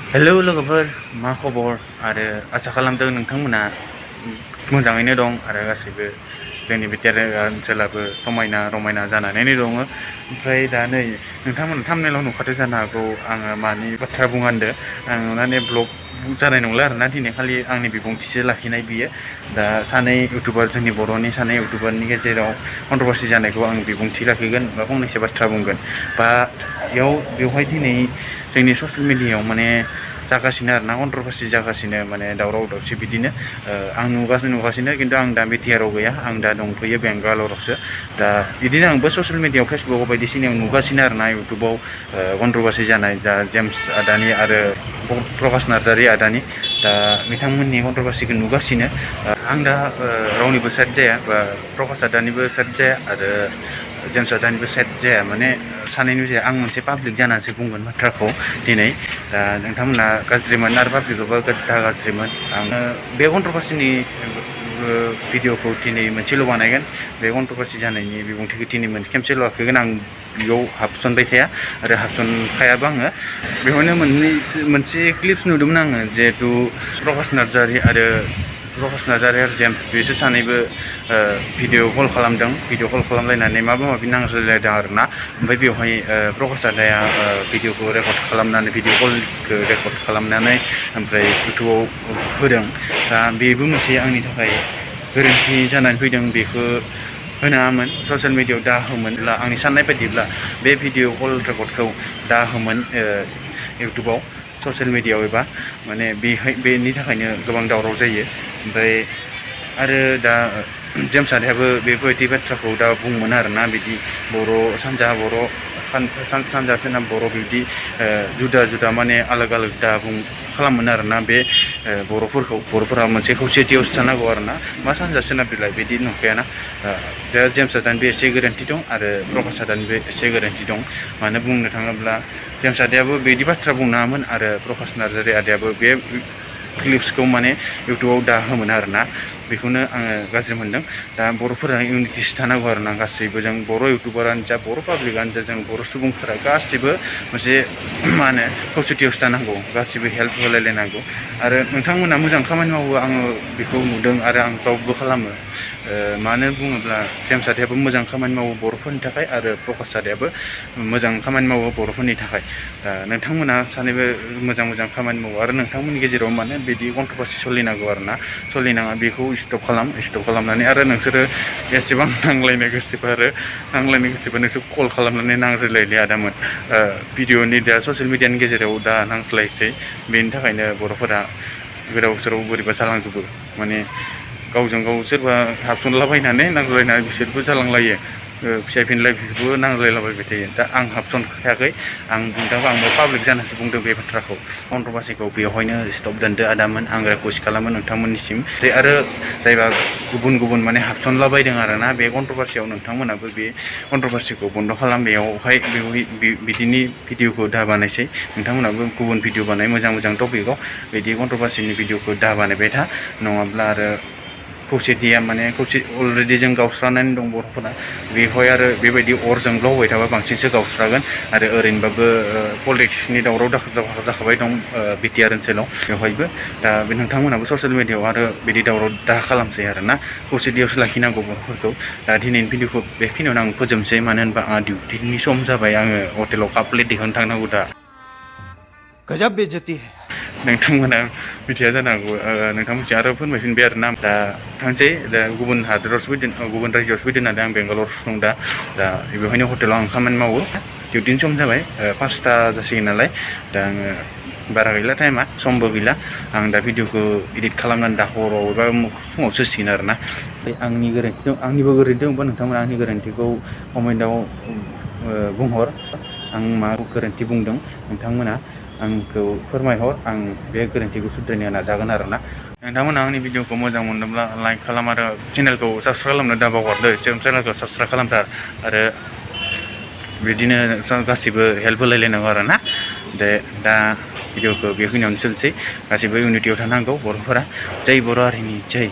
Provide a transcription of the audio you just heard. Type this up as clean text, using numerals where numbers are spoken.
Hello लोगोफोर मा खबर आरो आसा खालामदों नोंथांमोना मोजाङैनो दं आरो गासैबो जोंनि बिटिआर ओनसोलाबो समायना रमायना जानानै दङ। ओमफ्राय दा नै नोंथांमोना थाम्बनेलाव नुखादों जानो हागौ आङो मानि बाथ्रा बुंहांदों। आं नुनानै ब्लग जानाय नंला आरोना दिनै खालि आंनि बिबुंथिसो लाखिनाय बियो। दा सानै इउटुबार जोंनि बर'नि सानै इउटुबारनि गेजेराव कन्ट्रभारसि जानायखौ आं बिबुंथि लाखिगोन बा फंनैसो बाथ्रा बुंगोन बा बेवहाय दिनै जोंनि ससियेल मिडियायाव माने जागासिनो आरोना कन्ट्रभारसि जागासिनो माने दावराव दावसि बिदिनो आं नुगासिनो खिन्थु आं दा बिटिआराव गैया आं दा दंफैयो बेंगालरावसो। दा बिदिनो आंबो ससियेल मिडियायाव फेसबुकाव बायदिसिनायाव नुगासिनो आरोना इउटुबाव कन्ट्रभारसि जानाय दा जेम्स आदानि आरो प्रकाश नार्जारि आदानि दा बिथांमोननि कन्ट्रभारसिखौ नुगासिनो। आं दा रावनिबो साइड जाया बा प्रकाश आदानिबो साइड जाया आरो जेम्स आदानिबो साइड जाया माने सानैनिबो जाया। आं मोनसे पाब्लिक जानानैसो बुंगोन बाथ्राखौ दिनै। दा नोंथांमोना गाज्रिमोन आरो पाब्लिकआवबो दा गाज्रिमोन। आङो बे कन्ट्रभारसिनि भिडिअखौ दिनै मोनसेल' बानायगोन। बे कन्ट्रभारसि जानायनि बिबुंथिखौ दिनै खेमसेल' लाखिगोन। आं बेयाव हाबसनबाय थाया आरो हाबसनखायाबो आङो बेवहायनो मोनसे क्लिप्स नुदोंमोन आङो जिहेथु प्रकाश नार्जारि आरो जेम्स बिसोर सानैबो भिडिअ कल खालामदों। भिडिअ कल खालामलायनानै माबा माबि नांज्लायलायदों आरोना। ओमफ्राय बेवहाय प्रकाश आदाया भिडिअखौ रेकर्ड खालामनानै भिडिअ कलखौ रेकर्ड खालामनानै ओमफ्राय इउटुबाव होदों। दा बेबो मोनसे आंनि थाखाय गोरोन्थि जानानै फैदों। बेखौ होनाङामोन ससियेल मिडियायाव दा होमोनब्ला आंनि साननाय बायदिब्ला बे भिडिअ कल रेकर्डखौ दा होमोन इउटुबाव ससियेल मिडियायाव एबा माने बेनि थाखायनो गोबां दावराव जायो। ओमफ्राय आरो दा जेम्स आदायाबो बेफोरबायदि बाथ्राखौ दा बुङोमोन आरोना बिदि बर' सानजा बर' सानजा सोनाब बर' बिदि जुदा जुदा माने आलाग आलाग दा खालामोन आरोना बे बर'फोरा मोनसे खौसेथियावसो थानांगौ आरोना मा सानजा सोनाब बिलाइ बिदि नंखायाना। दा जेम्स आदानिबो एसे गोरोन्थि दं आरो प्रकाश आदानिबो एसे गोरोन्थि दं। मानो बुंनो थाङोब्ला जेम्स आदायाबो बिदि बाथ्रा बुंनाङामोन आरो प्रकाश नार्जारि आदायाबो बे क्लिप्सखौ माने इउटुबाव दा होमोन आरोना। बेखौनो आङो गाज्रि मोनदों। दा बर'फोरा इउनिटिसो थानांगौ आरोना गासैबो जों बर' इउटुबारानो जा बर' पाब्लिकआनो जा जों बर' सुबुंफोरा गासैबो मोनसे मा होनो खौसेथियावसो थानांगौ। गासैबो हेल्प होलायलायनांगौ आरो नोंथांमोना मोजां खामानि मावो आङो बेखौ नुदों आरो आं प्राउडबो खालामो। मानो बुङोब्ला जेम्स आदायाबो मोजां खामानि मावो बर'फोरनि थाखाय आरो प्रकाश आदायाबो मोजां खामानि मावो बर'फोरनि थाखाय। नोंथांमोना सानैबो मोजां खामानि मावो आरो नोंथांमोननि गेजेराव माने बिदि कन्ट्रभारसि सोलिनांगौ आरोना सोलिनाङा बेखौ स्टप खालामनानै आरो नोंसोरो एसेबां नांलायनो गोसोबा नोंसोर कल खालामनानै नांज्लायलायलै आदामोन। भिडिअनि दा ससियेल मिडियानि गेजेराव दा नांज्लायसै बेनि थाखायनो बर'फोरा गोदाव सोराव बोरैबा जालांजोबो माने गावजों गाव सोरबा हाबसनलाबायनानै नांज्लायनानै बिसोरबो जालांलायो। फिसाइ फिनलाय बिसोरबो नांज्लायलाबायबाय थायो। दा आं हाबसनखायाखै आंबो पाब्लिक जानासो बुंदों बे बाथ्राखौ। कन्ट्रभारसिखौ बेवहायनो स्टप दोनदो आदामोन आं रिकुवेस्ट खालामो नोंथांमोननिसिम। आरो जायबा गुबुन माने हाबसनलाबायदों आरोना बे कन्ट्रभारसियाव नोंथांमोनाबो बे कन्ट्रभारसिखौ बन्द' खालाम। बेयावहाय बिदिनि भिडिअखौ दा बानायसै नोंथांमोनाबो गुबुन भिडिअ बानाय मोजां टपिकआव बिदि कन्ट्रभारसिनि भिडिअखौ दा बानायबाय था। नङाब्ला आरो खौसेथिया माने अलरेडि जों गावस्रानानै दं बर'फोरा। बेवहाय आरो बेबायदि जवंब्लाव होबाय थाबा बांसिनसो गावस्रागोन आरो ओरैनोबाबो पलिटिक्सनि दावराव जाखाबाय दं बिटिआर ओनसोलाव बेवहायबो। दा बे नोंथांमोनाबो ससियेल मिडियायाव आरो बिदि दावराव दा खालामसै आरोना खौसेथियावसो लाखिनांगौ बर'फोरखौ। दा दिनैनि भिडिअखौ बेखिनियावनो आं फोजोबनोसै मानो होनबा आंहा डिउटिनि सम जाबाय। आङो हटेलाव काप प्लेट दिखांनो थांनांगौ दा। गजब बेइज्जती है। नोंथांमोना मिथिया जानो हागौ नोंथांमोनथिं आरो फोरमायफिनबाय आरोना। दा थांसै दा गुबुन हादोरावसो फैदों गुबुन रायजोआवसो फैदों होननानै आं बेंगालरावसो दं दा बेवहायनो हटेलाव आं खामानि मावो। डिउटिनि सम जाबाय 5टा जासिगोन नालाय दा आङो बारा गैला टाइमा समबो गैला। आं दा भिडिअखौ इडिट खालामनानै दा हराव एबा फुङाव होसिगोन आरोना। आंनि गोरोन्थि दं आंनिबो गोरोन्थि दंबा नोंथांमोना आंनि गोरोन्थिखौ कमेन्टआव बुंहर। आं मा गोरोन्थि बुंदों नोंथांमोना आंखौ फोरमायहर। आं बे गोरोन्थिखौ सुद्रायनो नाजागोन आरोना। नोंथांमोना आंनि भिडिअखौ मोजां मोनदोंब्ला लाइक खालाम आरो चेनेलखौ साबस्क्राइब खालामनो दा बावगारदो। चेनेलखौ साबस्क्राइब खालामथार आरो बिदिनो गासिबो हेल्प होलायलायनांगौ आरोना। दा भिडिअखौ बेखिनियावनो सोनोसै। गासिबो इउनिटियाव थानांगौ बर'फोरा। जै बर' हारिनि जै।